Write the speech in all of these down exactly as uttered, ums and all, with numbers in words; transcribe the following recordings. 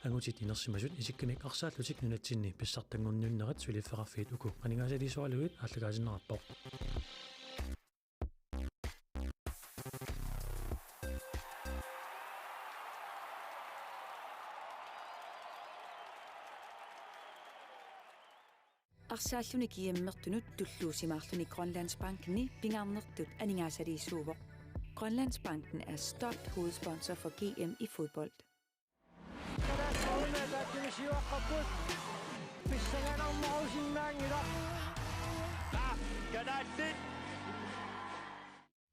Angutit inersimasut isikkamik arsaallutik nunatsinni pissartanngorniunnerat suliffeqarfiit uku aningaasaliisoralugit aallakaatinneqarpoq. Arsaalluni G M-ertunut tulluusimaarluni Grønlandsbanken pingaarnertut aningaasaliisuuvoq. Grønlandsbanken er stolt hovedsponsor for G M i fodbold.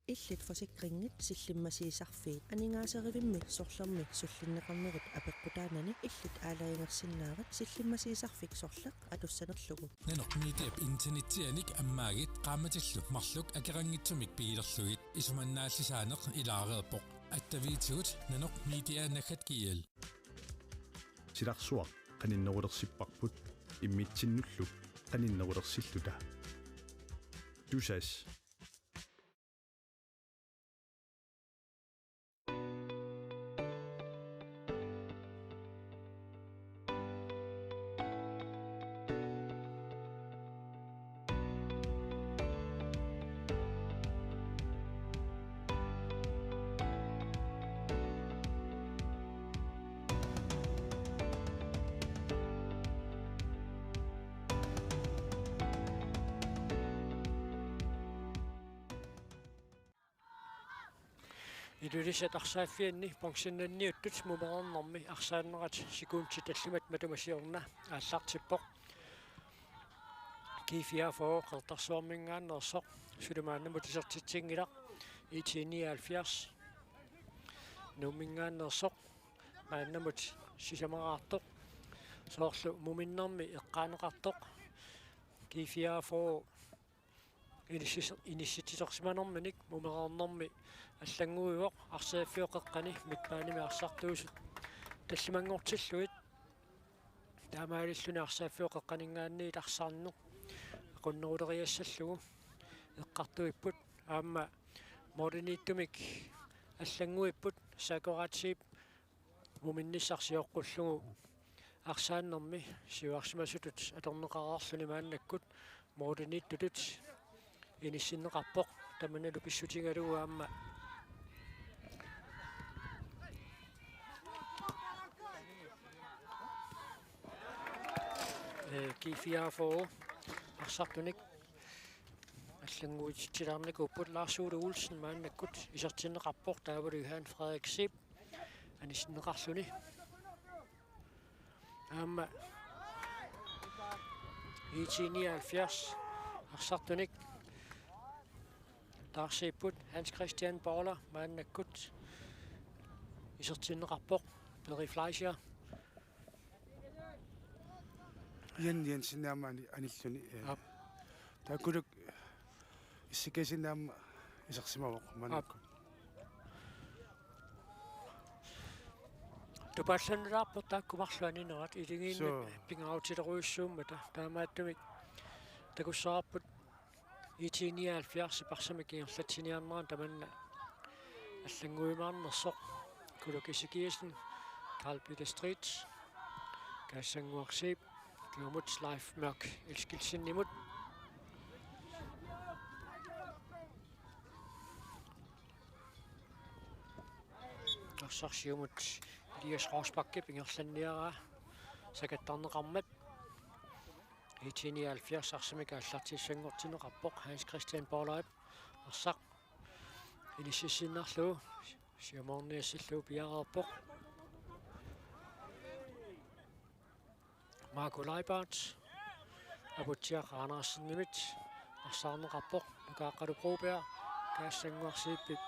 Illit forsikringit sillimmasiisarfiit. Aningaaserivimmik sorlermi sullinneqarnerit apeqqutaanani illit aalajangersinnaavat sillimmasiisarfik sorleq atussanerlugu. Nanoq Mediap internetsianik ammaagit qaammatillu marluk akeqanngitsumik pigilerlugit. Isumannaallisaaneq ilaareerpoq. Attaviitigut nanoq media naggat G L. Silarsuaq qaninnerulersipparput immitsinnullu qaninnerulersilluta. Tusass. Ilulissat arsaaffianni bronzennanniuttut mumereernermi arsaannerat sekundit tallimat matuma siorna aallartippoq. G fireogfyrre Qeqertarsuarminngaanneersoq suli maannamut isertitsinngilaq. I T nioghalvfjerds Nuumminngaanneersoq maannamut sisamaraartoq. Soorlu muminnermi eqqaaneqartoq G fireogfyrre inissis-, inissitsitersimanerminik mumereernermi allannguivoq arsaaffiup qeqqani midtbanemi arsartuusut tallimanngortillugit. Taamaalilluni arsaaffiup qeqqaninngaanniit arsaanneq aqunneruleriassallugu eqqartuipput aamma målimiittumik allannguipput Sakoratsiip muminnissaq sioqqullugu arsaannermi siuarsimasutut atorneqareerluni maannakkut målimiittutut inissinneqarpoq tamanalu pissutigalugu aamma. Ee, G fireogfyrre arsartunik allannguutitsilaarnikuupput. Lars Ole Olsen maannakkut isertinneqarpoq taavalu Johan Frederik Zeeb anisinneqarluni. Aamma I T nioghalvfjerds arsartunik taarsiipput. Hans Christian Baller maannakkut isertinneqarpoq. Peri Fleischer. Jan Jensen aamma ani-, anilluni, ee, aap, taakkulu S C G-sinni aamma isersimavoq maannakkut. Aap. Tupallannulaarpoq taakku marluk aninerat iligiinni. Suu. Pingaarutilerujussuummata taamaattumik takussavarput I T nioghalvfjerds arsamik ingerlatsiniarneranut tamanna allannguimaarnersoq. Kuluk Ezekielsen, Karl Peter Street, Kaasannguaq Zeeb, kiumut Leif Mørk Eskildsenimut. Arsaq siumut Elias Rosbachip ingerlanniaraa sakattarneqarmat. I T nioghalvfjerds arsamik aallartissanngortinneqarpoq. Hans Christian Borlaug arsaq inississinnarlugu siumoorniassallugu piareerpoq. Marco Leibart Aputsiaq Andersenimit arsaarneqarpoq. Nuka Aqqalu Broberg Kaasannguaq Zeebip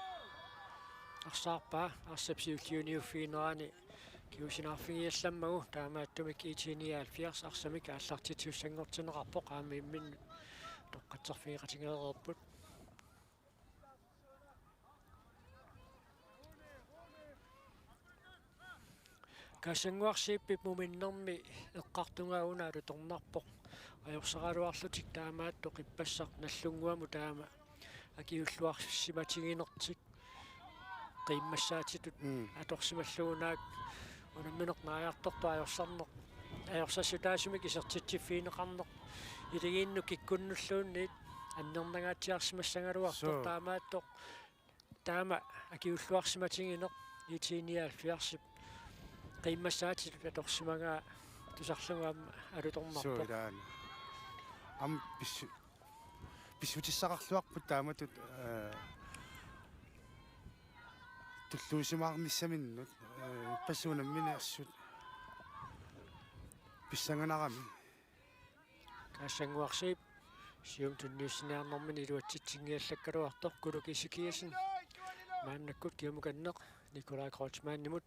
arsaarpaa arsap siulliuniuffiginerani kingusinnaarfigiallammagu. Taamaattumik I T nioghalvfjerds arsamik aallartitsisussanngortinneqarpoq, aamma imminnut toqqatserfigeqatigeereerput. Kaasannguaq Zeebip muminnermi eqqartugaa una alutornarpoq. Ajorsaraluarlutik taamaattoq qippassaq Nagdlunguamut taama akiulluarsimatiginertik qiimmassaatitut, mm, atorsimallugu naak Unammineq naajartortoq ajorsarneq, ajorsassutaasumik isertitsiffigineqarneq, iligiinnut kikkunnulluunniit annernangaatsiarsimassagaluartoq. Suu. Taamaattoq taama akiulluarsimatigineq IT nioghalvfjerdsip qiimmassaatitut atorsimagaa tusarlugu aamma alutornarpoq. Suu, ilaana. Aamma pissu-, pissutissaqarluarput taamatut, ee, tulluusimaarnissaminnut, ee, ippassaq unammineq assut pissanganarami. Kaassannguarsiip siumut tunniussiniarnermini iluatsitsinngiallakkaluartoq Kuluki Ezekiassen. Maannakkut kiumukanneq Nikolaj Kreutzmannimut.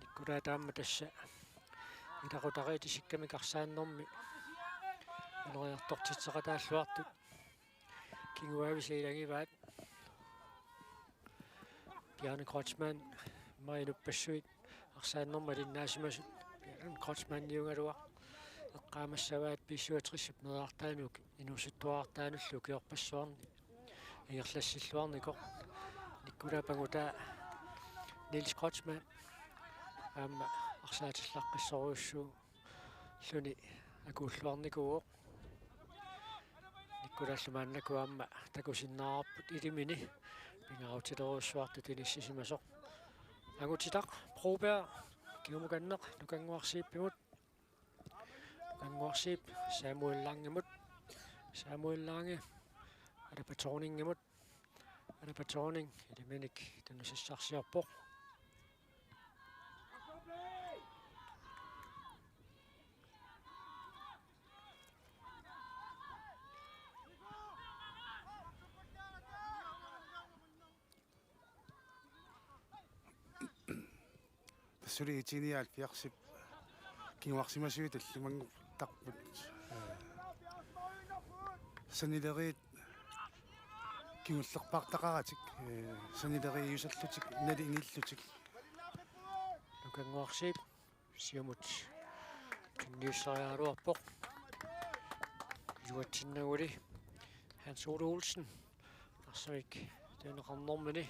Nikolaj taama tassa ilaqutariit isikkamik arsaannermi ineriartortitseqataalluartut kinguaavisa ilagivaat. Bjarne Kreutzmann, Marino Passuit, arsaannermut alinnaasimasut. Bjarne Kreutzmanniugaluaq eqqaamassavaat B syvogtresip meerartaanut inuusuttuarartaanullu ukiorpassuarni ingerlassilluarnikoq. Nikolaj Pangutaa, Niels Kreutzmann aamma arsaatillaqqissorujussuulluni akuulluarnikuuvoq. Nikolajlu maannakkut aamma takusinnaavarput ilimini pingaarutilerujussuartut inissisimasoq. Angutitaq Broberg kiumukanneq Nukannguarsiippimut. Nukannguarsiip Samuel Langemut. Samuel Lange Alaba Thorningimut. Alaba Thorning iliminik tunusassarsiorpoq. Tassali IT nioghalvfjerdsip kinguarsimasuit tallimanngortarput. Sanileriit kingullerpaartaqaratik, ee, sanileriiusallutik, nali ingillutik. Nukannguarsiip siumut tunniussariaraluarpoq. Iluatsinnaguli Hans Ole Olsen arsamik tunineqarnermini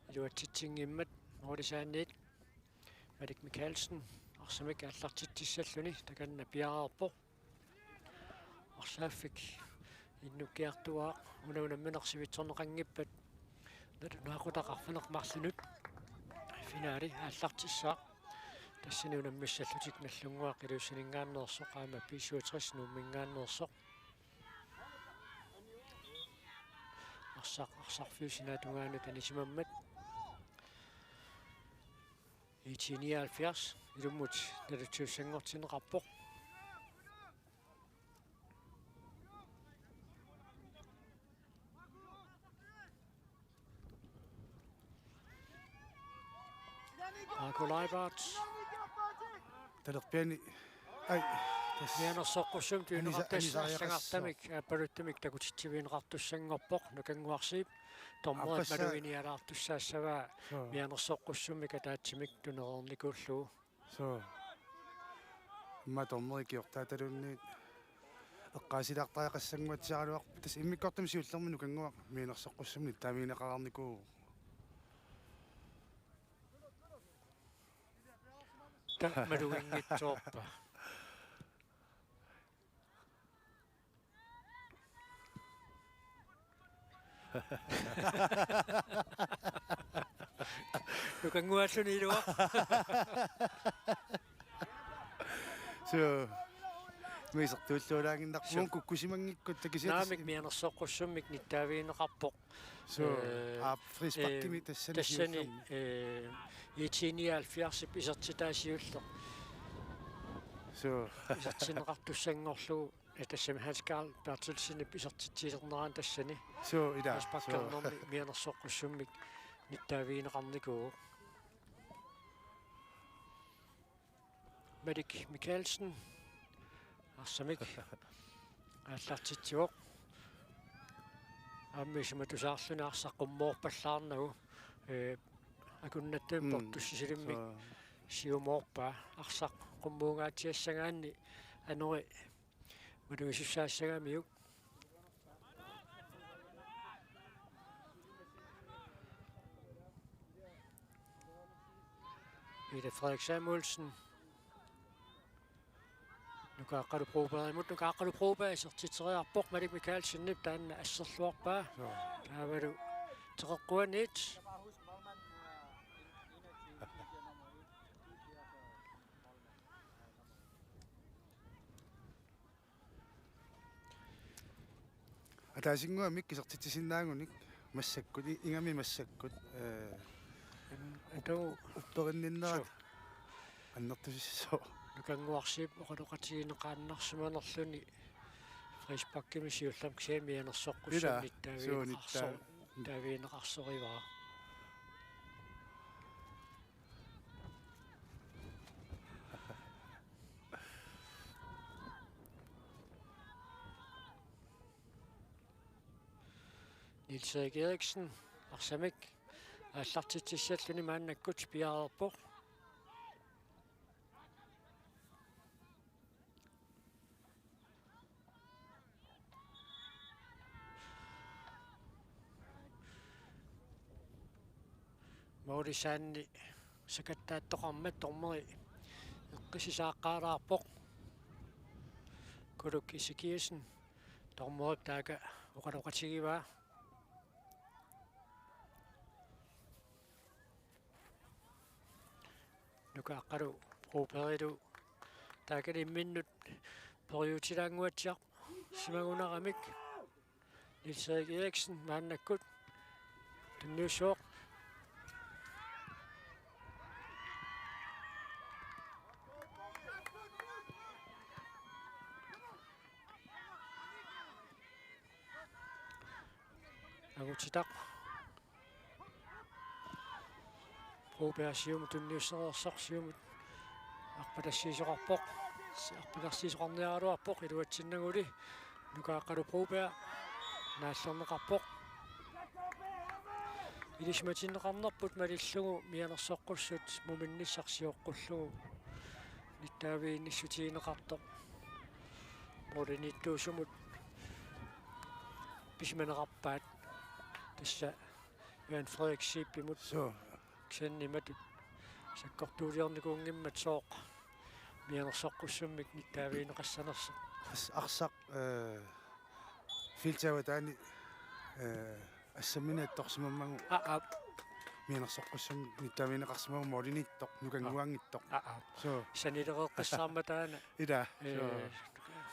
iluatsitsinngimmat, målisaanniit Malik Mikaelsen arsamik aallartitsissalluni takanna piareerpoq. Arsaaffik innukkiartuaaq, una unammineq sivitsorneqanngippat nalunaaqutaq arfineq-marlunut finaali aallartissaaq. Tassani unammissallutik Nagdlunguaq Ilulissaninngaanneersoq aamma B syvogtres Nuumminngaanneersoq. Arsaq arsarfiup sinaatungaanut anisimammat IT nioghalvfjerds ilummut nalorsuussanngortinneqarpoq. Marco Leibert. Talerpiani. Ai. Tassa. Mianersoqqussummik anisa-, tunineqartassanik anisariaqassaaq. Aappaluttumik takutitsivigineqartussanngorpoq Nukannguarsiip. Dommerit. Aappassaa. Maluginialaartussaassavaa. Suu. Mianersoqqussummik ataatsimik tunereernikuullugu. Suu. Immaqa dommerit ikiortaataluunniit eqqaasilaartariaqassannguatsiaraluarput, tassa immikkoortumi siullermi Nukannguaq mianersoqqussummik nittaavigineqareernikuuvoq. Taava maluginngitsoorpa? Nukannguaalluni ilua. Suu. Misertuulluulaaginnarpoq. Suu. Uunga kukkusimanngikkutta kisianni. Naamik, mianersoqqussummik nittaavigineqarpoq. Suu. Ee, aap, frisparkimi, ee, tassani, tassani siullermi. Ee, IT nioghalvfjerdsip isertitaa siulleq. Suu. Isertinneqartussanngorlugu, ee, tassami Hans Karl Berthelsenip isertitsilernerani tassani. Suu, ilaa. Frisparkernermi, suu, mianersoqqussummik nittaavigineqarnikuuvoq. Malik Mikaelsen arsamik aallartitsivoq. Aamma isumatusaarluni arsaq qummoorpallaarnagu, ee, akunnattumik, mm, portussisilimmik, suu, siumoorpaa. Arsaq qummuungaatsiassagaanni anori malugisussaassagamiuk. Peter Frederik Samuelsen. Nuka Aqqalu Brobergimut, Nuka Aqqalu Broberg isertitseriarpoq, Malik Mikaelsenip taanna asserluarpaa. Joo. Taavalu teqeqquaniit. Ataasinnguamik isertitsisinnaagunik massakkut, i-, ingammik massakkut, ee, Atu. Upperinninnerat. Suu. Annertusissooq. Nukannguarsiip oqaloqatigineqaannarsimanerluni frisparkimi siullermik kisianni mianersoqqussummik. Ila, suu, nittaavigineqarso-, nittaa-, nittaavigineqarsorivara. Niels Erik Eriksen, arsamik aallartitsissalluni maannakkut piareerpoq. Målisaanni sakattaattoqarmat dommeri eqqissisaaqqaalaarpoq. Kuluk Ezekielsen, dommerip taaka oqaloqatigivaa. Nuka Aqqalu Brobergilu taakani imminnut periutilaannguatsiarsimagunaramik. Niels Erik Eriksen maannakkut tunniussooq. Angutitaq. Broberg siumut tunniussereersoq, siumut arpalassiisoqarpoq. Arpalassiisoqarniaraluarpoq iluatsinnaguli. Nuka Aqqalu Broberg naallerneqarpoq. Ilisimatinneqarnerput malillugu mianersoqqussut muminnissaq sioqqullugu nittaaviginnissutigineqartoq. Målimiittuusumut pisimaneqarpaat tassa Johan Frederik Zeebimut. Suu. Kisianni imatut sakkortuuliornikuunngimmat sooq mianersoqqussummik nittaavigineqassanersoq. As-, arsaq, ee, feltip avataani, ee, assammineq attorsimammagu. Aa, aa. Mianersoqqussummik nittaavigineqarsimammagu målimiittoq, nukannguanngitsoq. Aa, aa. Suu. Sanilereeqqissaarmat taanna. Ila, ee, suu.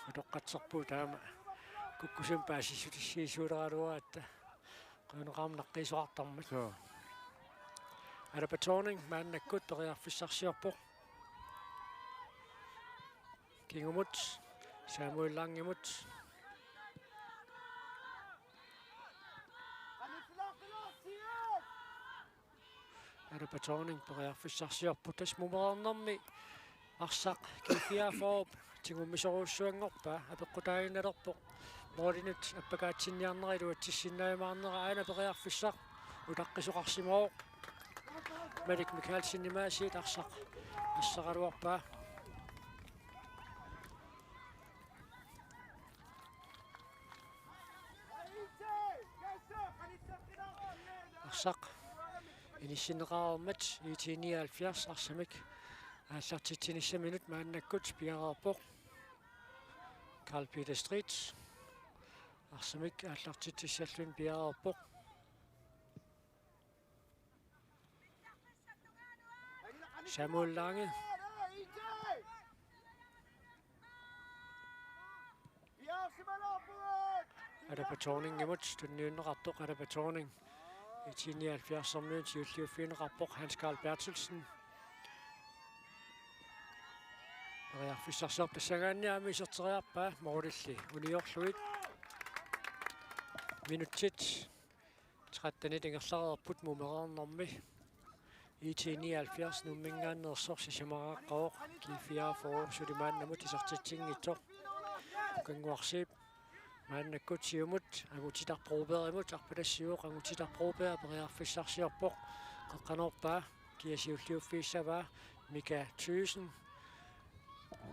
Utoqqatserpugut taama. Kukkusumik paasissutissiisuuleraluaratta. Qiuneqarmat naqqiisoqartarmat. Suu. Alapa Thorning maannakkut periarfissarsiorpoq. Kingumut, Samuel Langimut. Alapa Thorning periarfissarsiorpoq, tassa mumereernermi arsaq G fireogfyrre tigummisorujussuanngorpaa, apeqqutaaginnalerpoq. Målinut appakaatsinniarnera iluatsissinnaajumaarnera aana periarfissaq utaqqisoqarsimavoq. Malik Mikaelsenip aasiit arsaq assaraluarpaa. Arsaq inissinneqareermat I T nioghalvfjerds arsamik aallartitsinissaminut maannakkut piareerpoq. Karl Peter Street arsamik aallartitsissalluni piareerpoq. Samuel Lange. Alapa Thorningimut tunniunneqartoq, Alapa Thorning. I T nioghalvfjerds-ermiunut siulliuffigineqarpoq, Hans Karl Berthelsen. Periarfissarsiorpoq, tassanngaanniit aamma iserteriarpaa målilli uniorlugit. Minutsit tretten ingerlareerput mumereernermi. I T nioghalvfjerds Nuumminngaanneersoq sisamaraaqqavoq, G fireogfyrre suli maannamut isertitsinngitsoq. Nukannguarsiip maannakkut siumut Angutitaq Brobergimut arpalassiivoq, Angutitaq Broberg periarfissarsiorpoq, qeqqanoorpaa, kia siulliuffigissavaa, Mika Thyssen.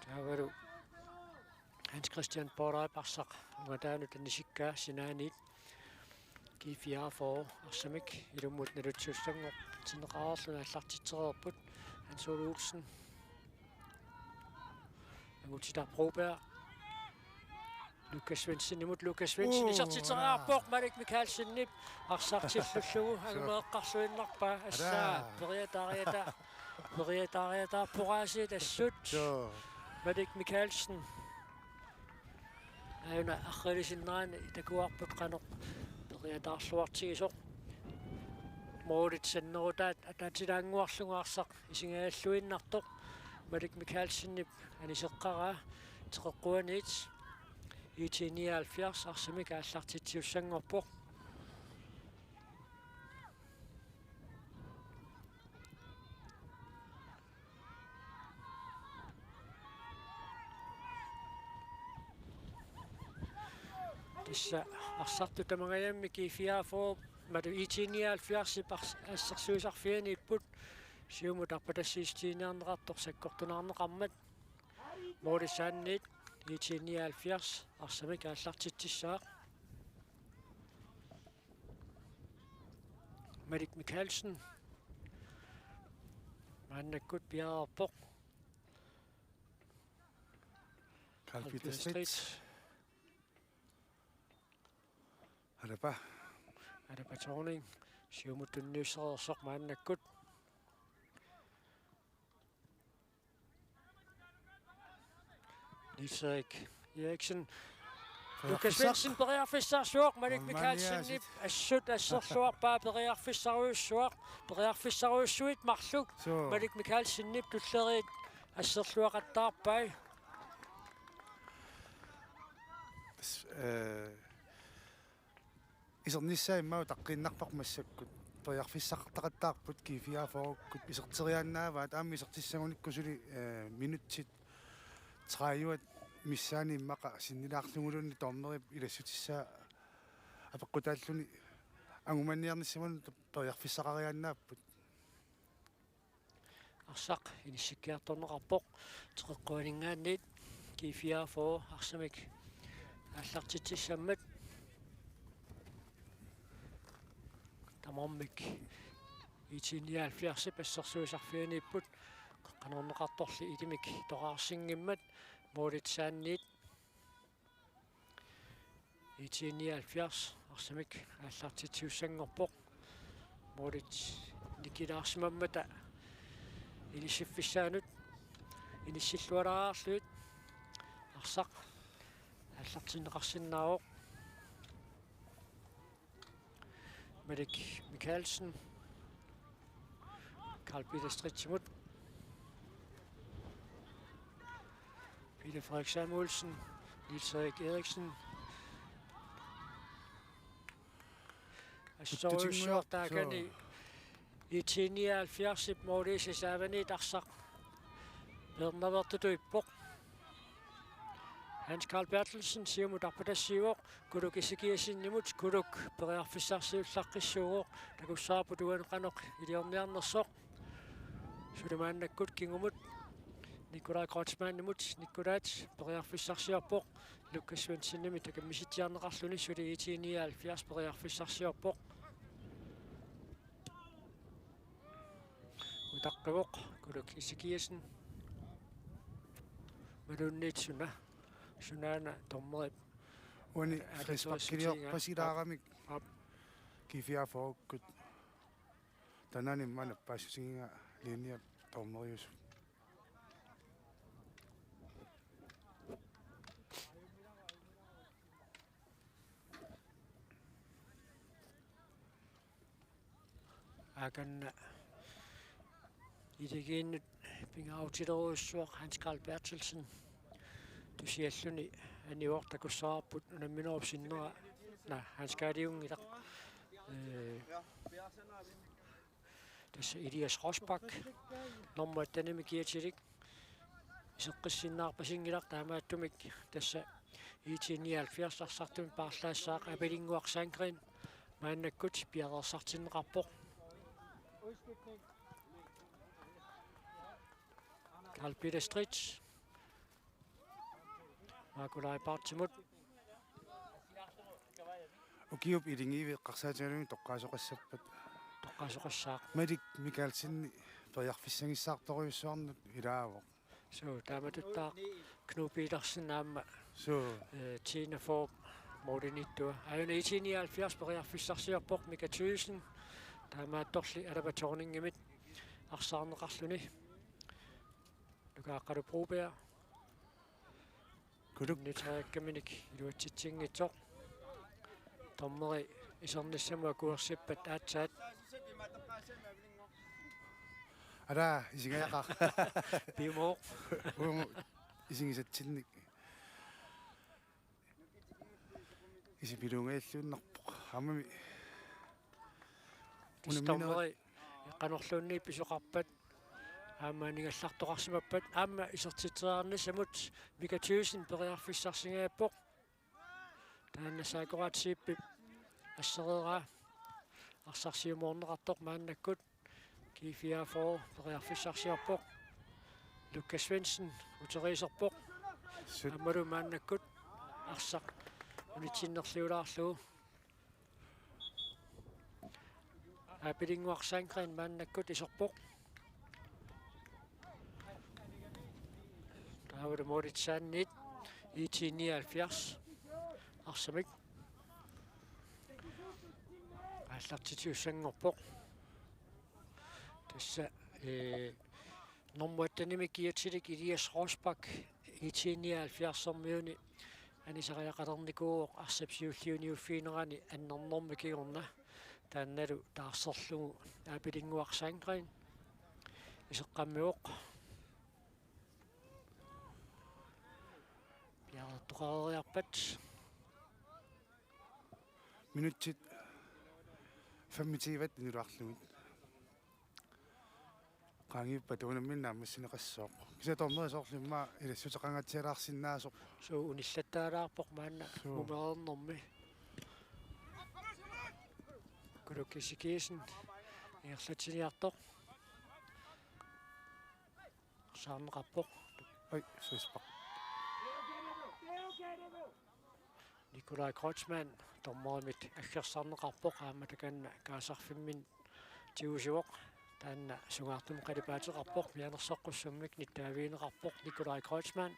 Taavalu Hans Christian Bordaip arsaq ungataanut anisikkaa sinaaniit. G fireogfyrre arsamik ilummut naluttussanngortinneqareerluni aallartitsereerput. Solo Olsen. Angutita Broberg. Lukas Svendsenimut, Lukas Svendsen. Uu, isertitseriarpoq, jaa. Malik Mikaelsenip arsaq tillullugu angumeeqqarluinnarpaa. Assaa, jaa. Periataariata. Periataariata poraasiit assut. Joo. Malik Mikaelsen. Aajuna arrilisinnaani takuarput qanoq periataarluartigisoq. Målit sannerutaat ataatilaannguarlugu arsaq isigajalluinnartoq. Malik Mikaelsenip aniseqqaraa teqeqquaniit IT nioghalvfjerds arsamik aallartitsisussanngorpoq. Tassa arsartut tamangajammik G fireogfyrre, maanna IT nioghalvfjerdsip ars-, assersuisarfianiipput, siumut arpatassiissutigineqartoq sakkortuneqarmat. Målip saaniit IT nioghalvfjerds arsamik aallartitsissaaq. Malik Mikaelsen. Maannakkut piareerpoq. Karl Peter Stridt. Alapa. Alapa Thorning. Siumut tunniussereersoq maannakkut. Niels Erik Eriksen. Lukas Svendsen periarfissarsivoq, Malik Mikaelsenip assut asserluarpaa periarfissarujussuaq, periarfissarujussuit marluk. Suu. Malik Mikaelsenip tulleriit asserluaqattaarpai. S-, eh, isernissaa immaqa utaqqiinnarparput massakkut. Periarfissaqartaqattaarput G fireogfyrrekkut iserteriaannaavaat aamma isertissagunikku suli, eh, minutsit tredive missaani immaqa sinnilaarluguluunniit dommerip ilassutissaa apeqqutaalluni angumaniarnissaminut periarfissaqariaannaapput. Arsaq inissikkiartorneqarpoq teqeqquaninngaanniit G fireogfyrre arsamik aallartitsissammat. Tamarmik IT nioghalvfjerdsip assersuisarfianiipput, qeqqanoorneqartorli ilimik toqqaarsinngimmat målip saaniit IT nioghalvfjerds arsamik aallartitsisussanngorpoq. Målit nikilaarsimammata inissiffissaanut inissillualaarlugit arsaq aallartinneqarsinnaavoq. Malik Mikaelsen. Karl Peter Stridtimut. Peter Frederik Samuelsen. Niels Erik Eriksen. Assorujussuaq taakani IT nioghalvfjerdsip måliisa saavaniit arsaq peernaveertutut ippoq. Hans Karl Berthelsen siumut arpatassiivoq, Kuluk Ezekiassenimut, Kuluk periarfissarsiullaqqissuuvoq, takussavarput uani qanoq iliorniarnersoq. Suli maannakkut kingumut Nikolaj Kreutzmannimut, Nikolaj periarfissarsiorpoq, Lukas Svendsenimit takummisitsiarneqarluni suli IT nioghalvfjerds periarfissarsiorpoq. Utaqqivoq Kuluk Ezekiassen. Maluunniit suna. Sunaana dommerip. Uani frisparkiliorpasilaaramik. Aap. G fireogfyrrekkut. Taanna immaqa nappaassutigiga linjep dommeriusut. Akanna iligiinnut pingaarutilerujussuaq Hans Karl Berthelsen. Tusialluni anivoq, takussavarput unamminerup sinnera. Naa, Hans Karliunngilaq. Ee, tassa Elias Rosbach. Normu attenimi kiatilik. Iseqqissinnaarpasinngilaq, taamaattumik tassa IT nioghalvfjerds arsartumik paarlaassaaq Apilinnguaq Sandgreen maannakkut piareersartinneqarpoq. Karl Peter Stridts. Marco Leibartsimut. Ukiup iligiivi eqqarsaatigalugit toqqaasoqassappat. Toqqaasoqassaaq. Malik Mikaelsen periarfissagissaartorujussuarnut ilaavoq. Suu, taamatuttaaq Knud Petersen aamma, suu, eh, Tina Forp målimiittua. Aajuna I T nioghalvfjerds periarfissarsiorpoq Mika Thyssen. Taamaattorli Alaba Thorningimit arsaarneqarluni. Nuka Aqqalu Broberg. Kuluk. Nitariakkaminik iluatsitsinngitsoq. Dommeri isernissamut akuersippat aatsaat. Alaa, isigajaqaaq. Pimoq. Uagut isigisatsinnik. Isipilungajalluinnarpoq. Aamami. Tassa unamminerit dommeri qanorluunniit pisoqarpat. Aamma aningallartoqarsimappat. Aamma isertitseriarnissamut Mika Thyssen periarfissarsingaappoq. Taanna Sakuratseepip assereeraa. Arsaq siumoorneqartoq maannakkut. G fireogfyrre periarfissarsiorpoq. Lukas Svendsen uteriiserpoq. Sut. Aammalu maannakkut arsaq unitsinnerliulaarlugu. Aapilinnguaq Sandgreen maannakkut iserpoq. Taavalu målitsaanniit I T nioghalvfjerds arsamik aallartitiussanngorpoq. Tassa, eh, normu attenimi kiatilik Elias Rosbach I T nioghalvfjerdsermiuni anisariaqalernikuuvoq arsap siulliuniuffiginerani annernormi kingorna. Taannalu taarserlugu Aapilinnguaq Sandgreen iseqqammivoq. Piareertoqareeriarpat. Minutsit femogtyve iluarlugit. Qaangiuppat unammineq naammassineqassooq. Kisianni dommeri soorlu immaqa ilassuteqangaatsialaarsinnaasoq. Suu, unillattaalaarpoq maanna. Suu. Mumereernermi. Kuluk Ezekiassen ingerlatsiniartoq. Arsaarneqarpoq. Oj, frispark. Nikolaj Kreutzmann dommerimit aggersarneqarpoq, aamma takanna kaasarfimminni tigusivoq. Taanna sungaartumik qalipaateqarpoq, mianersoqqussummik nittaavigineqarpoq Nikolaj Kreutzmann.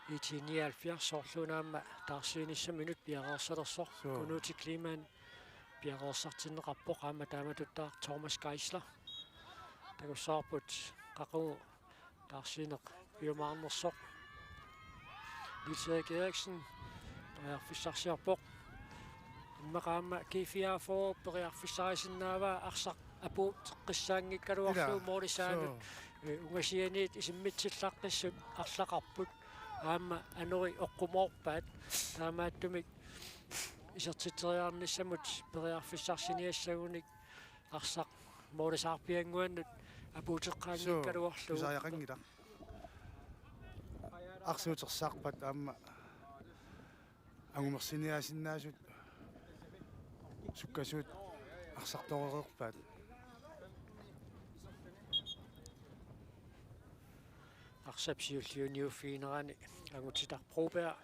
I T nioghalvfjerds soorluuna aamma taarsiinissaminnut piareersalersoq. Suu. Kunuuti Kleemann piareersartinneqarpoq, aamma taamatuttaaq Thomas Geisler. Takussavarput qaqugu taarsiineq piumaarnersoq. Niels Erik Eriksen periarfissarsiorpoq. Immaqa aamma G fireogfyrre periarfissarisinnaavaa arsaq apuuteqqissaanngikkaluarlugu. Ilaa. Målip saanut. Suu. Eh, ungasianiit isimmitsillaqqissut arlaqarput. Aamma anori oqqumoorpaat. Taamaattumik isertitseriarnissamut periarfissarsiniassagunik arsaq målip saarpiannguanut apuuteqqaanngikkaluarlugu. Suu, pisariaqanngilaq. Arsaq utersaarpat aamma angumersiniaasinnaasut sukkasuut arsartoreerpaat. Arsap siulliuniuffiginerani Angutitaq Broberg.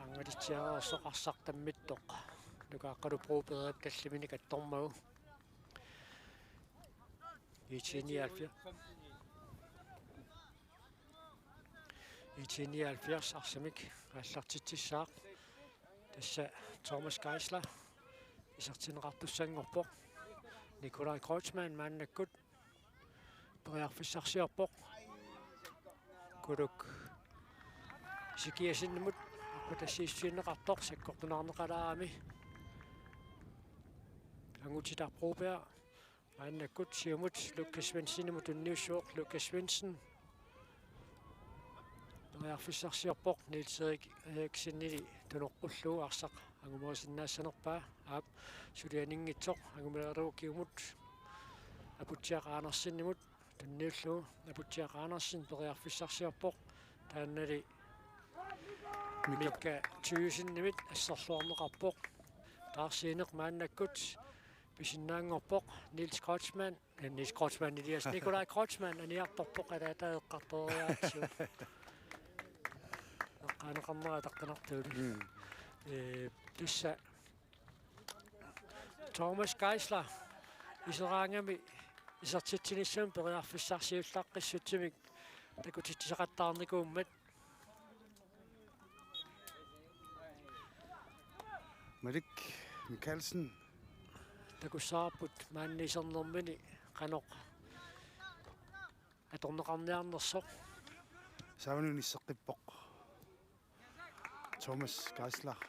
Angalitsiareersoq arsaq tammittoq. Nuka Aqqalu Brobergip tallimanik attormagu. I T nioghalvfjerds. I T nioghalvfjerds arsamik aallartitsissaaq. Tassa Thomas Geisler isertinneqartussanngorpoq. Nikolaj Kreutzmann maannakkut periarfissarsiorpoq. Kuluk Ezekiassenimut arpatassiissutinneqartoq sakkortunaarneqalaarami. Angutitaq Broberg maannakkut siumut Lukas Svendsenimut tunniussuoq. Lukas Svendsen periarfissarsiorpoq, Niels Erik Eriksenili tunoqqullugu arsaq angumerisinnaassanerpaa. Aap, sulianinngitsoq angumeriarlugu kingumut Aputsiaq Andersenimut tunniullugu. Aputsiaq Andersen periarfissarsiorpoq, taannali Mika. Mika Thyssenimit asserluarneqarpoq. Taarsiineq maannakkut pisinnaanngorpoq. Niels Kreutzmann, eh, Niels Kreutzmann Elias, Nikolaj Kreutzmann aniartorpoq, alaata eqqartoriaatsivoq. Aneqarnera ataqqinartuuli. Mm. Ee, tassa Thomas Geisler iseraangami isertitsinissamut periarfissarsiullaqqissutsimik takutitsisaqattaarnikuummat. Malik Mikaelsen. Takussavarput maani isernermini qanoq atorneqarniarnersoq. Saavani unisseqqippoq. Thomas Geisler.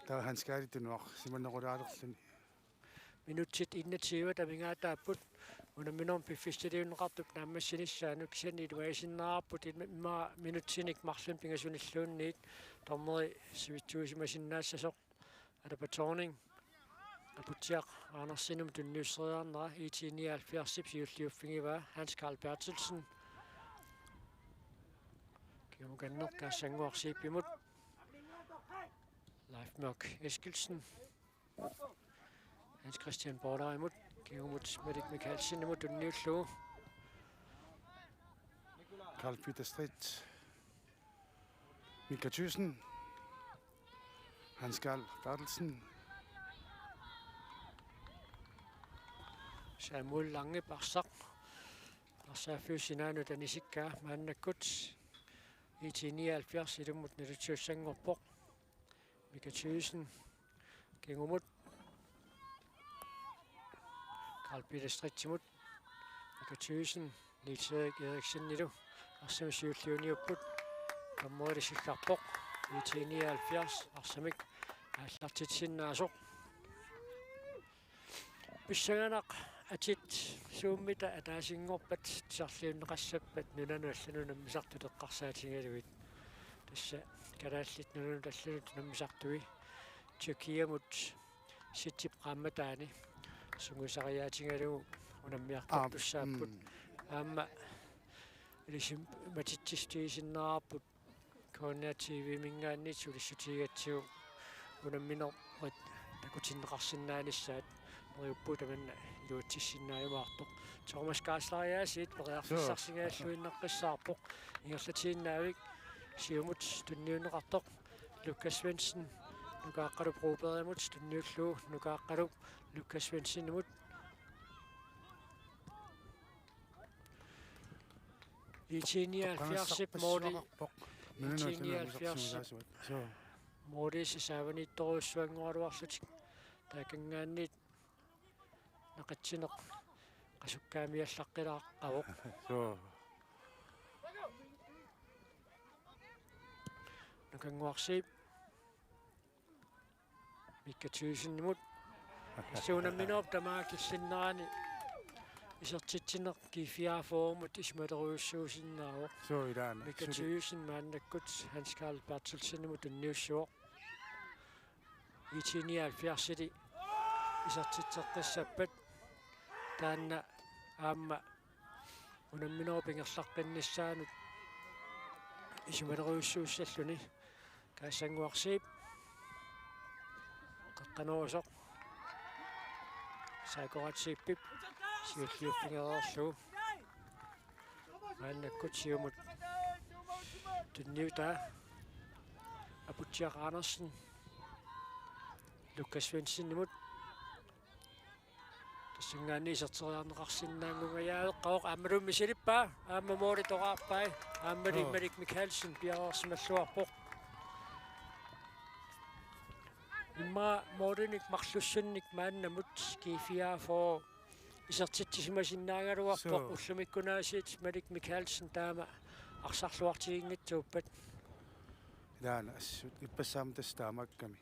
Taava Hans Karl tunuarsimanerulaalerluni. Minutsit enogtyve amigaataapput. Unamminermi piffissaliunneqartup naammassinissaanut kisianni iluarisinnaarput immaqa minutsinik marlunnik pingasunilluunniit dommeri sivitsuisimasinnaassasoq. Alapa Thorning. Aputsiaq Andersenimut tunniusseriarnera I T nioghalvfjerdsip siulliuffigivaa Hans Karl Berthelsen. Kimukanneq Kaassanguaq Zeebimut. Leif Mørk Eskildsen. Hans Christian Borderimut. Kingumut Malik Mikaelsenimut tunniullugu. Karl Peter Stridt. Mika Thyssen. Hans Karl Berthelsen. Samuel Lange arsaq. Arsaaffiup sinaanut anisikkaa maannakkut. I T nioghalvfjerds ilummut nalitsiussanngorpoq. Mika Thyssen. Kingumut. Karl Peter Stridtimut. Mika Thyssen. Niels Erik Eriksenilu. Arsamik siulliuniupput. Dommerili siggarpoq. I T nioghalvfjerds. Arsamik aallartitsinnaasoq. Pissanganaq atit suummita ataasinngorpat tusarliunneqassappat nunanut allanut unammisartut eqqarsaatigalugit. Tassa kalaallit nunanut allanut unammisartui Tyrkiamut sitsip qaammataani sungiusariaatigalugu unammiartortussaapput. Aap, mm. Aamma ilisim matitsissutigisinnaarput K N R T V-minngaanniit sulissutigigatsigu unamminerit takutinneqarsinnaanissaat neriuppunga tamanna iluatsissinnaajumaartoq. Thomas Gaasleriaasiit periarfissarsigalluinnaqqissaarpoq. Ingerlatiinnaavik siumut tunniunneqartoq. Lukas Svendsen Nukaaqqalup Brobergimut tunniullugu Nukaaqqalup Lukas Svendsenimut. I T nioghalvfjerdsip måli. I T nioghalvfjerdsip måli saavaniittorujussuanngorluarlutik. Taakanngaanniit naqitsineq qasukkaamiallaqqilaarpavoq. Suu. Nukannguaq Zeeb. Mika Thyssenimut. Tassa unamminerup tamaat killinnerani isertitsineq G fireogfyrremut isumalerujussuusinnaavoq. Suu, ilaana. Mika Thyssenip maannakkut Hans Karl Berthelsenimut tunniussaaq. I T nioghalvfjerdsili isertitseqqissappat taanna aamma unamminerup ingerlaqqinnissaanut isumalerujussuussalluni. Kaassannguaq Zeeb. Qeqqanoorusoq. Saakoraat Zeebip siulliuffigereerlugu. Maannakkut siumut tunniutaa Aputsiaq Andersen. Lukas Svendsenimut. Tassanngaanniit iserteriarneqarsinnaanngungajaaveqaaq aammalu misilippaa aamma måli toraarpai aamma Malik Mikaelsen piareersimalluarpoq. Immaqa målinik marlussunnik maannamut G fireogfyrre isertitsisimasinnaagallarpoq ullumikkunaasiit Malik Mikaelsen taama arsarluartiginngitsuuppat. Ilaana assut ippassaammut tassa taamaakkami.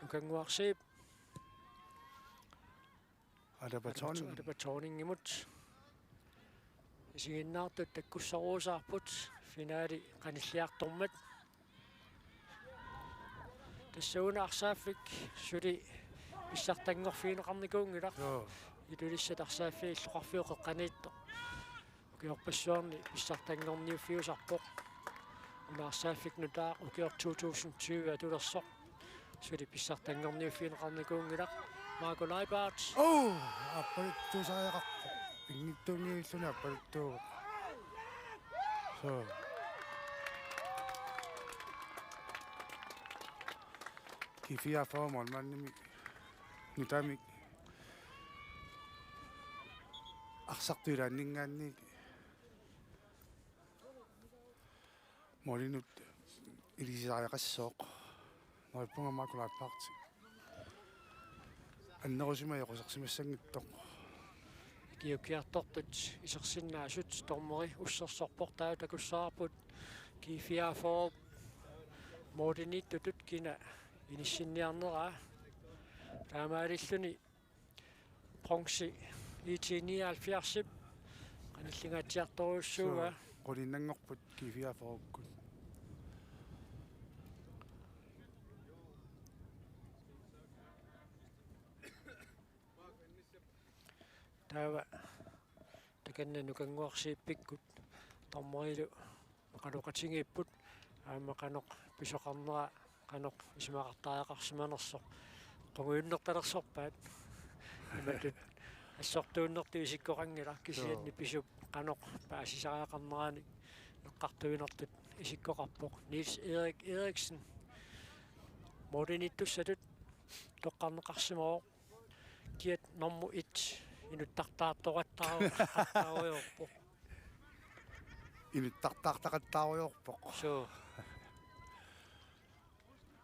Nukannguaq Zeeb. Alaba Thorning. Alaba Thorningimut. Isiginnaartut takkussaruusaarput finaali qanilliartormat. Tassa una arsaaffik suli pissartanngorfigineqarnikuunngilaq. Joo. Ilulissat arsaaffiit illoqarfiup qeqqaniittoq. Ukiorpassuarni pissartanngorniuffiusarpoq. Una arsaaffik nutaaq ukioq to tusind tyve atulersoq. Suli pissartanngorniuffigineqarnikuunngilaq. Marco Neubauer. Oh, appaluttuusariaqarpoq. Pinngitsuunngivilluni appaluttuuvoq. G fireogfyrre målmandimik nutaamik arsartuilaanninngaanniit målinut ilisariaqassooq. Neriuppunga Marco Leibhardt annerusumik ajoqusersimassanngitsoq. Ikiuukkiartortut isersinnaasut dommeri ussersorpoq, taava takussavarput G fireogfyrre målimiittutut kina inissinniarneraa. Taamaalilluni bronze I T nioghalvfjerdsip qanillingaatsiartorujussuugaa. Suu, qulinnanngorput G fireogfyrrekkut. Taava takanna Nukannguarsiippikkut dommerilu oqaloqatigiipput aamma qanoq pisoqarnera, qanoq isumaqartariaqarsimanersoq. Qungujunnertalersorpaat. Imatut assortuunnertut isikkoqanngilaq, kisianni Joo. pisup qanoq paasisariaqarneranik eqqartuinertut isikkoqarpoq. Niels Erik Eriksen målimiittussatut toqqarneqarsimavoq. Kiat nummer et inuttartaartoqattaaru-, -qattaarujoorpoq. Inuttartaartaqattaarujoorpoq. Suu.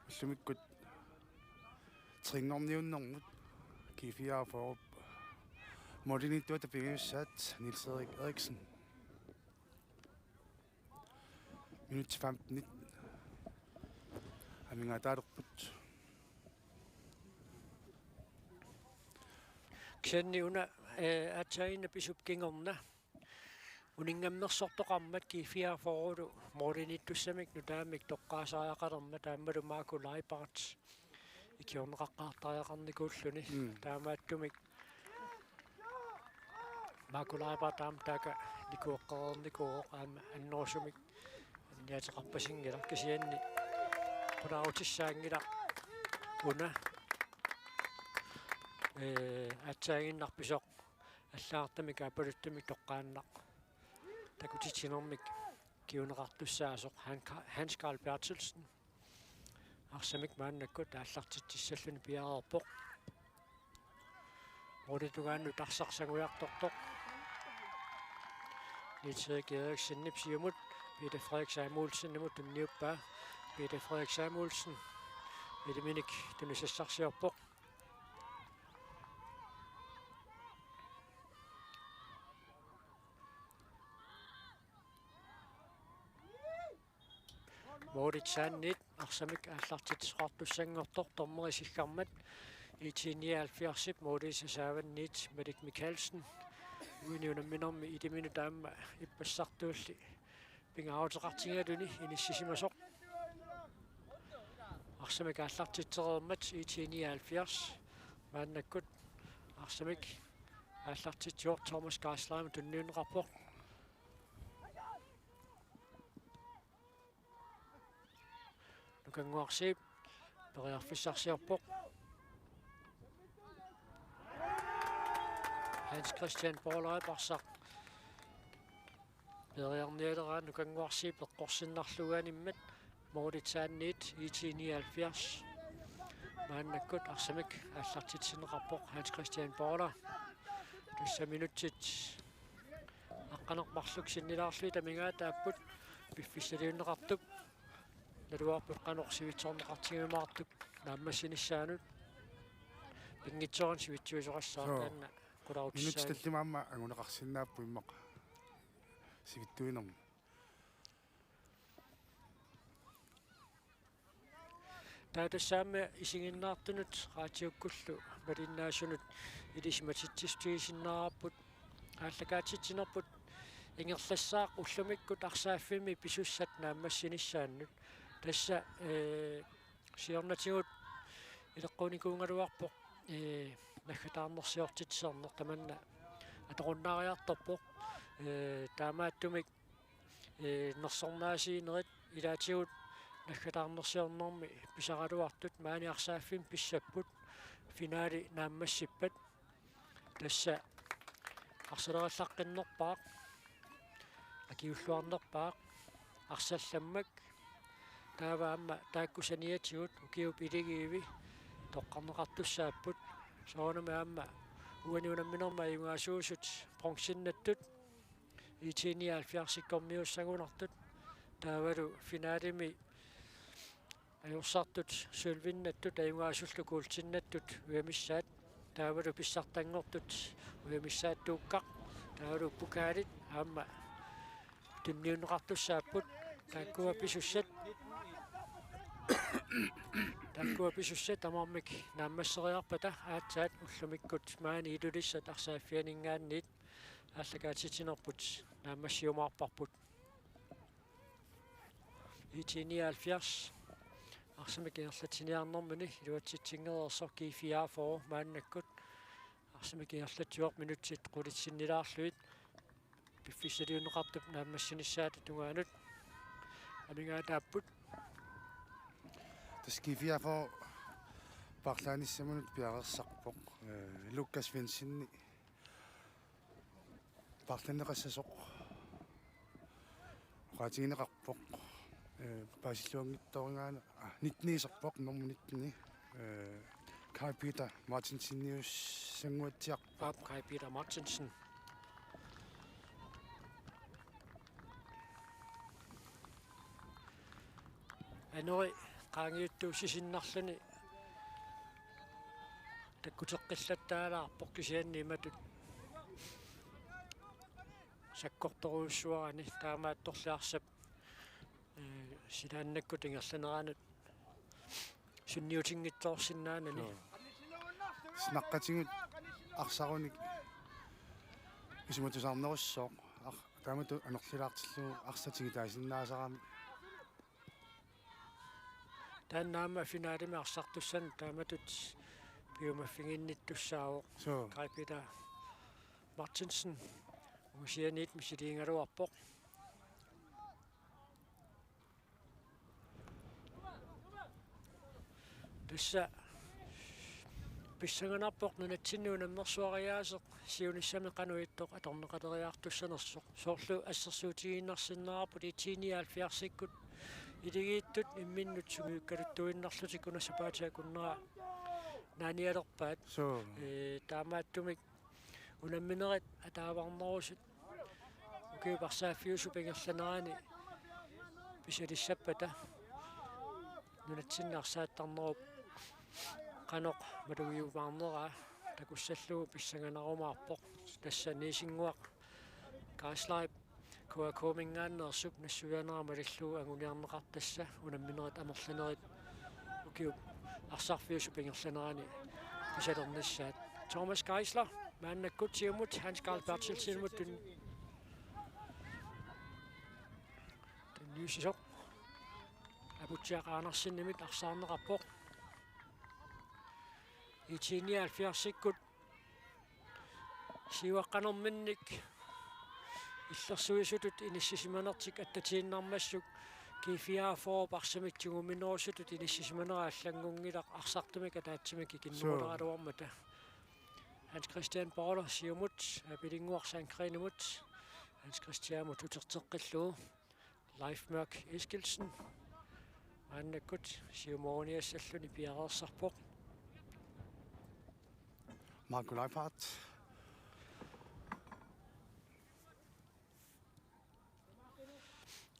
Ullumikkut trinngorniunnermut G fireogfyrre målimiittuata pingajussaat Niels Erik Eriksen. Minutsit femtenit amigaataalerput. Kisianni una, eh, aatsaannguaq pisup kingorna uninngammersortoqarmat G fireogfyrrelu målimiittussamik nutaamik toqqaasariaqalermat aammalu Marco Leibhardt ikiorneqaqqaartariaqarnikuulluni. Mm. Taamaattumik Marco Leibhardt aamma taakku nikueqqareernikuuvoq aamma annerusumik anniaateqarpasinngilaq, kisianni qulaarutissaanngilaq una, ee, aatsaannguaq pisoq allagartamik aappaluttumik toqqaannaq takutitsinermik kinguneqartussaasoq Han-, Hans Carl Berthelsen. Arsamik maannakkut aallartitsissalluni piareerpoq. Målitugaannut arsaq sangujartortoq Niels Erik Eriksenip siumut Peter Frederik Samuelsenimut tunniuppaa. Peter Frederik Samuelsen ilaminik tunisassarsiorpoq. Målip saanniit arsamik aallartitsisoqartussanngortoq dommeri siggarmat I T nioghalvfjerdsip målip sasaavanniit Malik Mikaelsen uini unamminermi iliminut aamma ippassartuulli pingaaruteqartigaluni inissisimasoq. Arsamik aallartitsereermat I T nioghalvfjerds maannakkut arsamik aallartitsivoq Thomas Geislerimut tunniunneqarpoq. Nukannguarsiip periarfissarsiorpoq. Hans Christian Paulip arsaq peeriarnialeraa Nukannguarsiip eqqorsinnarlugu animmat målip saanniit I T nioghalvfjerds maannakkut arsamik aallartitsineqarpoq Hans Christian Paula. Tassa minutsit aqqaneq-marluk sinnilaarlugit amigaataapput piffissaliunneqartup. Naluarput qanoq sivitsorneqartigiumaartup naammassinissaanut. Pinngitsoorani sivitsuisoqassaaq. Suu. Taanna qulaarutissaanngilaq. Minutsit tallimat aamma anguneqarsinnaapput immaqa sivitsuinermi. Taava tassa aamma isiginnaartunut raatiukkullu malinnaasunut ilisimatitsissutigisinnaarparput aallakaatitsinerput ingerlassaaq ullumikkut arsaaffimmi pisussat naammassinissaannut. Tassa, ee, siornatigut ileqquunikuugaluarpoq, ee, naggataarnersiortitsinermi tamanna atorunnaariartorpoq, ee, taamaattumik ee, nersornaasiinerit ilaatigut naggataarnersiornermi pisaraluartut maani arsaaffimmi pissapput, finaali naammassippat. Tassa arsalerillaqqinnerpaaq, akiulluarnerpaaq, arsallammak. Taava aamma taakku saniatigut ukiup iligiivi toqqarneqartussaapput. Soorunami aamma uani unamminermi ajugaasuusut bronzinnattut, I T nioghalvfjerdsikkormiuussagunartut, taavalu finalemi ajorsartut sølvinnattut ajugaasullu guldinnattut ujamissaat, taavalu pissartanngortut ujamissaat Tuukkaq, taavalu pokaalit aamma tunniunneqartussaapput. Taakkua pisussat, taakkua pisussat tamarmik naammasseriarpata aatsaat ullumikkut maani Ilulissat arsaaffianinngaanniit aallakaatitsinerput naammassiumaarparput. I T nioghalvfjerds arsamik ingerlatsiniarnermini iluatsitsingereersoq G fireogfyrre maannakkut arsamik ingerlatsivoq minutsit qulitsinnilaarlugit piffissaliunneqartup naammassinissaata tungaanut amigaataapput. Tassa G fireogfyrre paarlaanissaminut piareersarpoq, eh, Lukas Svendsenip paarlanneqassasoq oqaatigineqarpoq. Eh, paasilluanngitsoorigaanni, ah, nitteniusarpoq, nummer nitteni. Eh, Kai Peter Martinseniussannguatsiarpoq. Aap, Kai Peter Martinsen. Anori qaangiuttuussisinnarluni takkuteqqillattaalaarpoq kisianni imatut sakkortorujussuarani, taamaattorli arsap, eh, silaannakkut ingerlaneranut sunniutinngitsoorsinnaanani. Joo. Snaqqatigut arsarunik isumatusaarnerussooq. Ar-, taamatut anorlilaartillugu arsaq tigitaasinnaasarami. Taanna aamma finalemi arsartussanut taamatut piumaffiginnittussaavoq. Suu. Kai Peter Martinsen ungasianiit misiliigaluarpoq. Tassa pissanganarpoq nunatsinni unammersuariaaseq siunissami qanoq ittoq atorneqaleriartussanersoq. Soorlu assersuutigiinnarsinnaavarput I T nioghalvfjerdsikkut iligiittut imminnut sungiukkaluttuinnarlutik una sapaatip akunnera naanialerpaat. Suu. Ee, taamaattumik unamminerit ataavarnerusut ukiup arsaaffiusup ingerlanerani pisalissappata nunatsinni arsaattarnerup qanoq malugiumaarneraa takussallugu pissanganarumaarpoq. Tassa Niisinnguaq Geislerip K A K-minngaanneersup nassuiaanera malillugu anguniarneqartassa unamminerit amerlanerit ukiup arsarfiusup ingerlanerani pisalernissaat. Thomas Geisler maannakkut siumut Hans Karl Berthelsenimut tun-, tunniussisoq. Aputsiaq Andersenimit arsaarneqarpoq. I T nioghalvfjerdsikkut siuaqqanerminnik illersuisutut inissisimanertik attatiinnarmassuk G fireogfyrre arsamik tiguminerusutut inissisimanera allanngunngilaq arsartumik ataatsimik ikinnerulaaraluarmata. Hans Christian Baader siumut, Aapilinnguaq Sandgreenimut, Hans Christianimut uterteqqillugu. Leif Mørch Eskildsen maannakkut siumoriniassalluni piareersarpoq. Marco Leifhardt.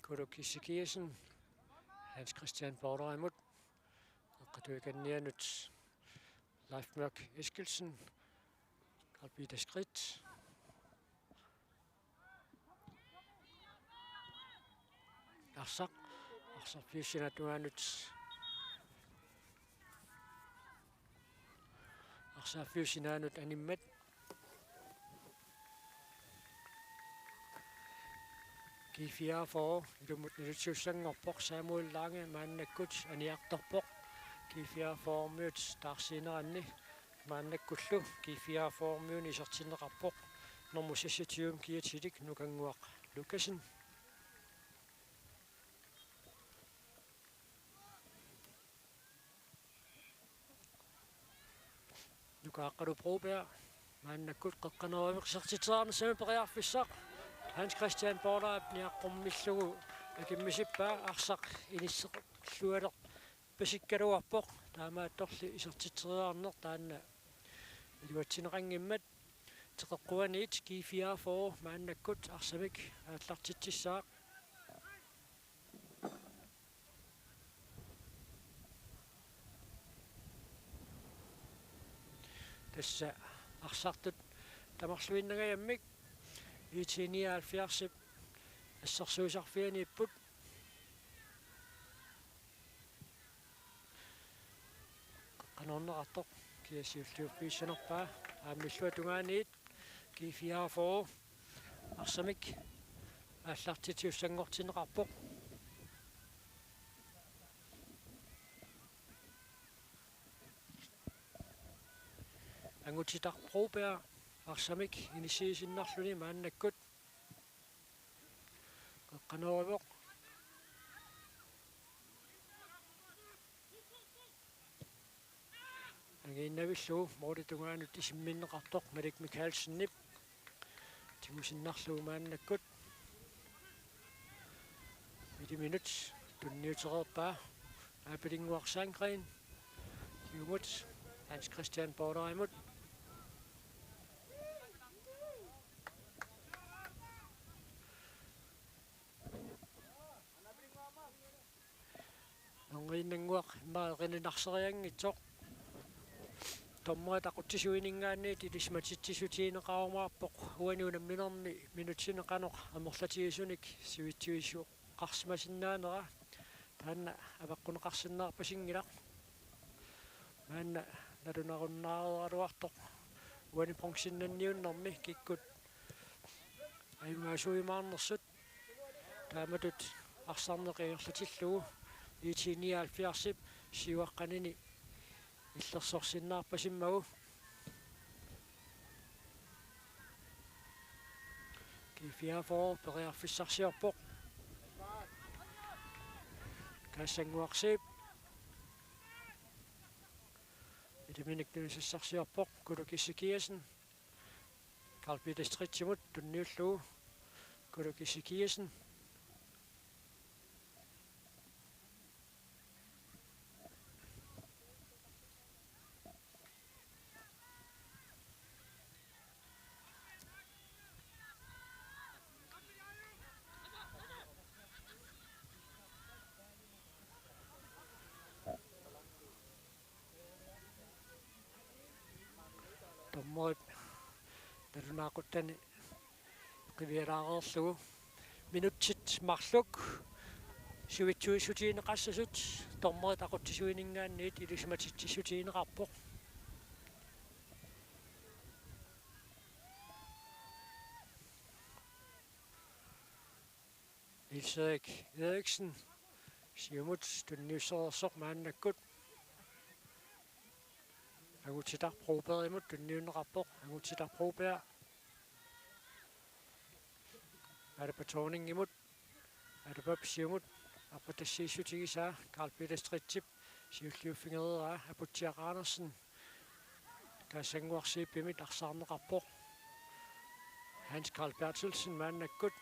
Kuluk Ezekiassen Hans Christian Baaderimut. Eqqatuikannianut Leif Mørch Eskildsen, Karl Peter Skridt. Arsaq, arsarfiup sinaata tungaanut. Arsarfiup sinaanut animmat. G fireogfyrre ilummut nalitsiussanngorpoq, Samuel Lange maannakkut aniartorpoq G fireogfyrremiut taarsiineranni. Maannakkullu G fireogfyrremiunut isertinneqarpoq nummer seksogtyve kiatilik Nukannguaq Lukassen. Nuka Aqqalu Broberg maannakkut qeqqanoorami isertitseriarnissamut periarfissaq. Hans Christian Baaderip niaqqummillugu Akimmisippaa arsaq inisseqarlualerpasikkaluarpoq, taamaattorli isertitseriarneq taanna iluatsineqanngimmat. Teqeqquaniit G fireogfyrre maannakkut arsamik aallartitsissaaq. Tassa arsartut tamarluinnangajammik I T nioghalvfjerdsip assersuisarfianiipput. Qanoq erneqartoq kia siulliuffigissanerpaa, aammilluatungaaniit G fireogfyrre arsamik aallartitsisussanngortinneqarpoq. Angutitaq Broberg arsamik inissiisinnarluni maannakkut qeqqanoorivoq. Angiinnavillugu målip tungaanut isimminneqartoq Malik Mikaelsenip tigusinnarlugu maannakkut. Iliminut tunniutereerpaa Aapilinnguaq Sandgreen. Siumut Hans Christian Borderimut. Nungiinnannguaq immaqa eqininarserianngitsoq. Dommerit aqutsisuininngaanniit ilisimatitsissutigineqarumaarpoq uani unamminermi minutsini qanoq amerlatigisunik sivitsuisoqarsimasinnaanera. Taanna avaqqunneqarsinnaarpasinngilaq. Maanna nalunarunnaareeraluartoq uani bronzennanniunnermi kikkut ajugaasuujumaarnersut. Taamatut arsarneq ingerlatillugu I T nioghalvfjerdsip siuaqqanini illersorsinnaarpasimmagu. G fireogfyrre periarfissarsiorpoq. Kaasannguaq Zeeb. Iliminik tunisassarsiorpoq Kuluk Ezekiassen. Karl Peter Stridtimut tunniullugu Kuluk Ezekiassen. Dommerit nalunaaquttani qivialaareerlugu. Minutsit marluk sivitsuissutigineqassasut dommerit aqutsisuininngaanniit ilisimatitsissutigineqarpoq. Niels Erik Eriksen, siumut tunniussereersoq maannakkut. Angutitaq Brobergimut tunniunneqarpoq, Angutitaq Broberg. Alba Thorningimut, Albap siumut, arpatassiissutigisaa, Karl Peter Stridtip siulliuffigereeraa, Aputsiaq Andersen. Kaasannguaq Zeebimit arsaarneqarpoq. Hans Karl Berthelsen maannakkut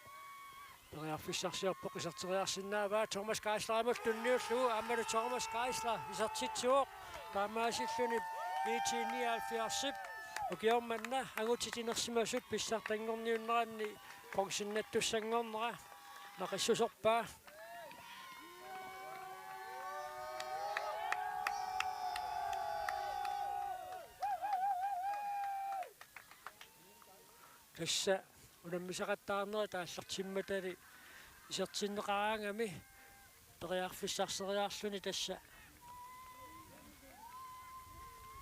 periarfissarsiorpoq, iserteriarsinnaavaa Thomas Geislerimut tunniullugu, aammalu Thomas Geisler isertitsivoq. Taamaasilluni I T nioghalvfjerdsip ukioq manna angutit inersimasut pissartanngorniunneranni bronzennattussanngornera naqissuserpaa. Tassa unammisaqattaarnerit aallartimmatali isertinneqaraangami periarfissarseriarluni tassa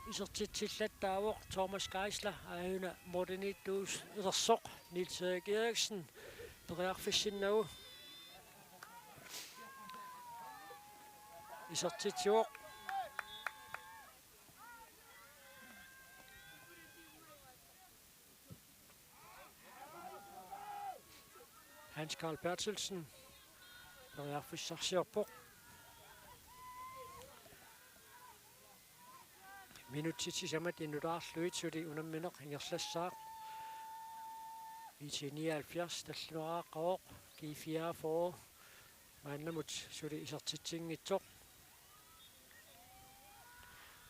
isertitsillattaavoq Thomas Geisler, aajuna målimiittuusilersoq Niels Erik Eriksen periarfissinnagu isertitsivoq. Hans Karl Berthelsen periarfissarsiorpoq. Minutsit sisamat inulaarlugit suli unammineq ingerlassaaq. I T nioghalvfjerds tallimaraaqqavoq, G fireogfyrre Maannamut suli isertitsinngitsoq.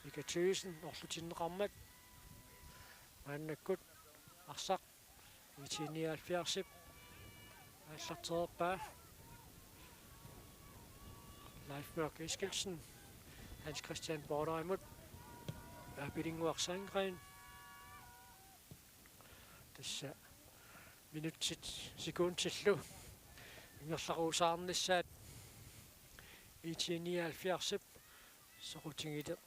Mika Thyssen orlutinneqarmat. Maannakkut arsaq I T nioghalvfjerdsip aallartereerpaa. Leif Mørk Eskildsen, Hans Christian Borderimut, Abelinnguaq Sandgreen. Tassa minutsit sekundillu ingerlaruusaarnissaat I T nioghalvfjerdsip soqutigileq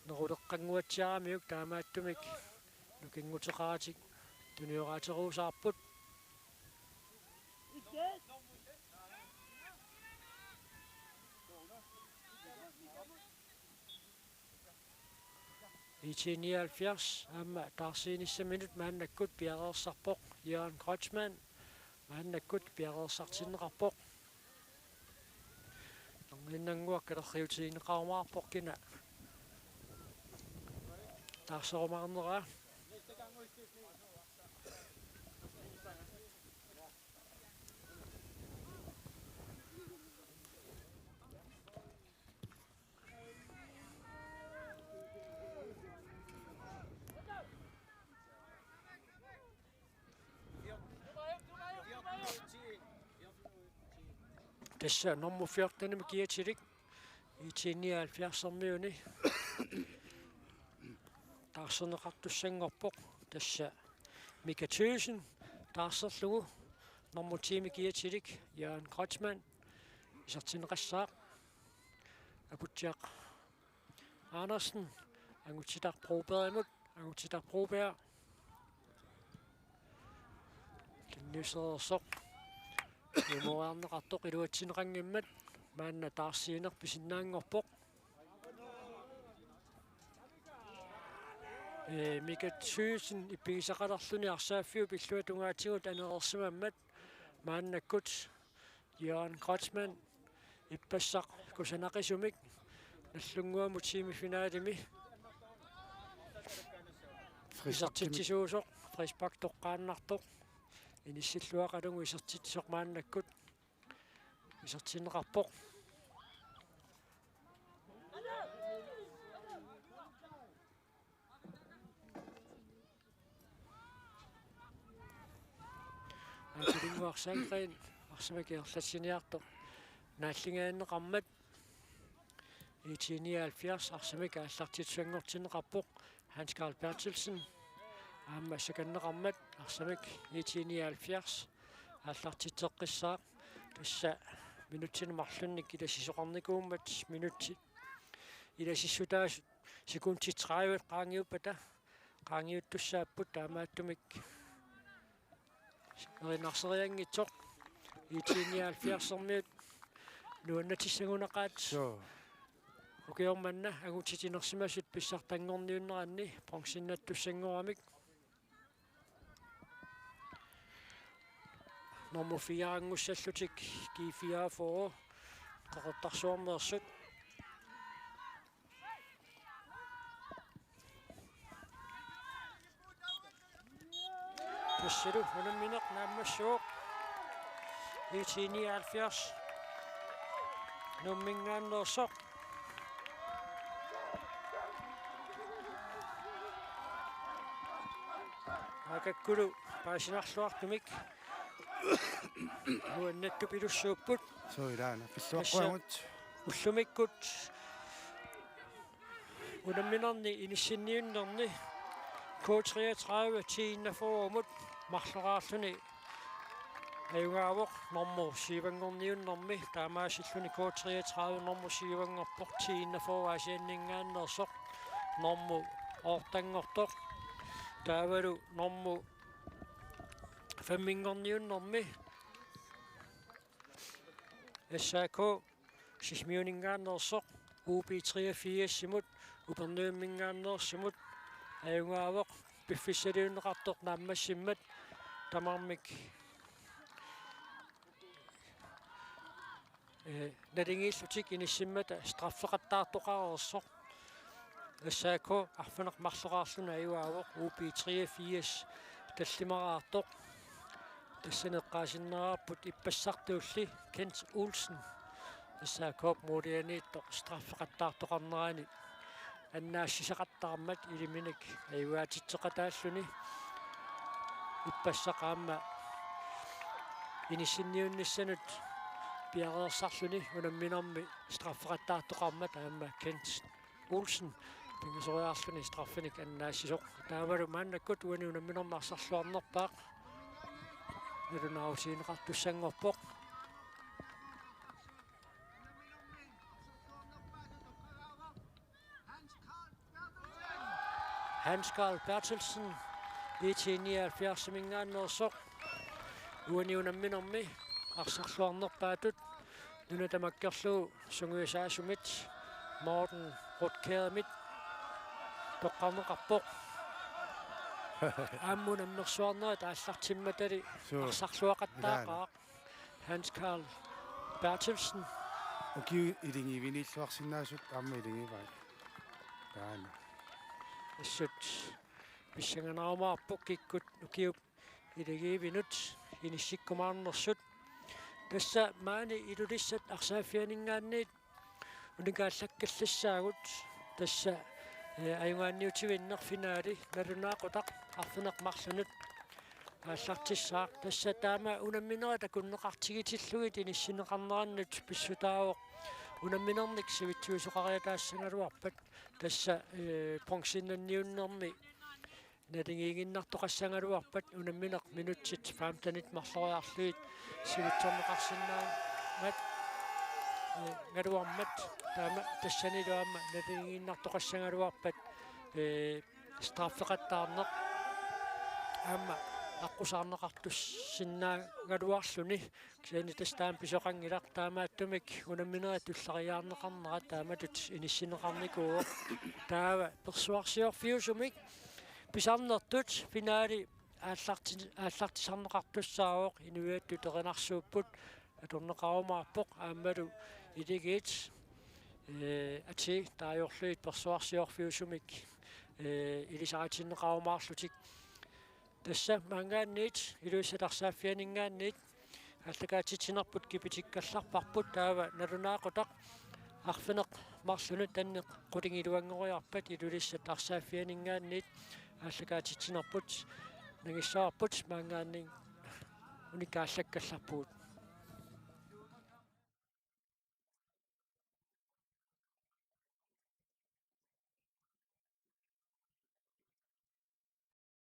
neruleqqannguatsiaramiuk, taamaattumik nukinguteqaratik tunioraateruusaarput. I T nioghalvfjerds aamma taarsiinissaminut maannakkut piareersarpoq Jørgen Kreutzmann. Maannakkut piareersartinneqarpoq. Nangiinnannguaq kalerriutigineqarumaarpoq kina taarserumaarneraa. Tassa nummer fjortenimi kiatilik I T nioghalvfjerdsermiuni taarserneqartussanngorpoq. Tassa Mika Thyssen taarserlugu nummer ti-mi kiatilik Jørgen Kreutzmann isertinneqassaaq. Aputsiaq Andersen, Angutsitaq Brobergimut, Angutsitaq Broberg. Tunniussereersoq. Imuarneqartoq iluatsinneqanngimmat maanna taarsiineq pisinnaanngorpoq. Ee, Mika Thyssen ippigisaqalerluni arsaaffiup illuatungaatigut anereersimammat maannakkut Jørgen Kreutzmann ippassaq kusanaqisumik Nagdlunguamut semifinalemi isertitsisuusoq, frispark toqqaannartoq, inissilluaqalugu isertitsisoq maannakkut isertinneqarpoq. Abelinnguaq Sandgreen arsamik ingerlatsiniartoq naalligineqarmat, I T nioghalvfjerds arsamik aallartittussanngortinneqarpoq. Hans Karl Berthelsen aamma sakanneqarmat arsamik I T nioghalvfjerds aallartitseqqissaaq. Tassa minutsini marlunnik ilasisoqarnikuummat, minutsit ilasissutaasut sekundit tredive qaangiuppata qaangiuttussaapput, taamaattumik erinarsereeranngitsoq I T nioghalvfjerdsermiut nuannatissagunaqaat. Suu. Ukioq manna angutit inersimasut pissartanngorniunneranni bronzennattussanngoramik. Nummer fire-nngussallutik G fireogfyrre Qeqertarsuarmeersut. Tassalu unammineq naammassivoq. I T nioghalvfjerds Nuumminngaanneersoq. Aakakkulu paasinarluartumik nuannattupilussuupput. Suu, ilaana pilluaqquamut. Ullumikkut unamminerni inissinniunnerni K treogtredive T enogfyrre-mut marloraarluni ajugaavoq nummer syv-nngorniunnermi, taamaasilluni K treogtredive nummer syv-nngorpoq, T enogfyrre Aasianninngaanneersoq nummer otte-nngortoq, taavalu nummer fem-nngorniunnermi S A K Sisimiuninngaanneersoq, U B treogfirs-imut Upernavimminngaanneersumut ajugaavoq piffissaliunneqartoq naammassimmat, tamarmik, eh, naligiillutik inissimmata straffeqattaartoqareersoq. S A K arfineq-marloraarluni ajugaavoq, U B treogfirs tallimaraartoq. Tassani eqqaasinnaavarput ippassartuulli Kent Olsen. Tassa A K-p moolianiittoq straffeqattaartoqarnerani annaassisaqattaarmat iliminik ajugaatitseqataalluni. Ippassaq aamma inissinniunnissanut piareersarluni unamminermi straffeqattaartoqarmat aamma Kent Olsen pingasoriarluni straffinik annaassisoq. Taavalu maannakkut uani unamminermi arsarluarnerpaaq nalunaarutigineqartussanngorpoq. Hans Karl Berthelsen, IT nioghalvfjerdsiminngaanneersoq, uani unamminermi arsarluarnerpaatut nuna tamakkerlugu sungiusaasumit Morten Rutgerdemit toqqarneqarpoq. Aamma unammersuarnerit aallartimmatali Suu. Arsarluaqattaaqaaq Hans Karl Berthelsen. Ukiut iligivinilluarsinnaasut aamma iligivai. Taanna. Assut pissanganarumaarpoq kikkut ukiup iligivinut inissikkumaarnersut. Tassa maani Ilulissat arsaaffianinngaanniit unikaallakkallissaagut. Tassa, eh, ajugaanniutivinneq finaali nalunaaqutaq arfineq-marlunut aallartissaaq. Tassa taama unamminerit akunneqartigitillugit inissinneqarnerannut pissutaavoq unamminernik sivitsuisoqariataassagaluarpat. Tassa, eh, bronzennanniunnermi naligiiginnartoqassagaluarpat unammineq minutsit femtenit marloriarlugit sivitsorneqarsinnaammat, eh, -galuarmat taama tassanilu aamma naligiiginnartoqassagaluarpat, eh, straffeqattaarneq aamma aqqusaarneqartussinnaagaluarluni. Kisianni tassa taama pisoqanngilaq, taamaattumik unamminerit tulleriiaarneqarnerat taamatut inissinneqarnikuuvoq. Taava persuarsiorfiusumik pisarnertut finaali aallarti-, aallartisarneqartussaavoq, inuiattut erinarsuupput atorneqarumaarpoq aammalu iligiit, eh, atii taajorlugit persuarsiorfiusumik, eh, ilisaritinneqarumaarlutik. Tassa maanngaanniit Ilulissat arsaaffianinngaanniit aallakaatitsinerput kipitikkallarparput, taava nalunaaqutaq arfineq-marlunut taanna qulingiluanngoriarpat Ilulissat arsaaffianinngaanniit aallakaatitsinerput nangissavarput, maanngaanniit unikaallakkallarpugut.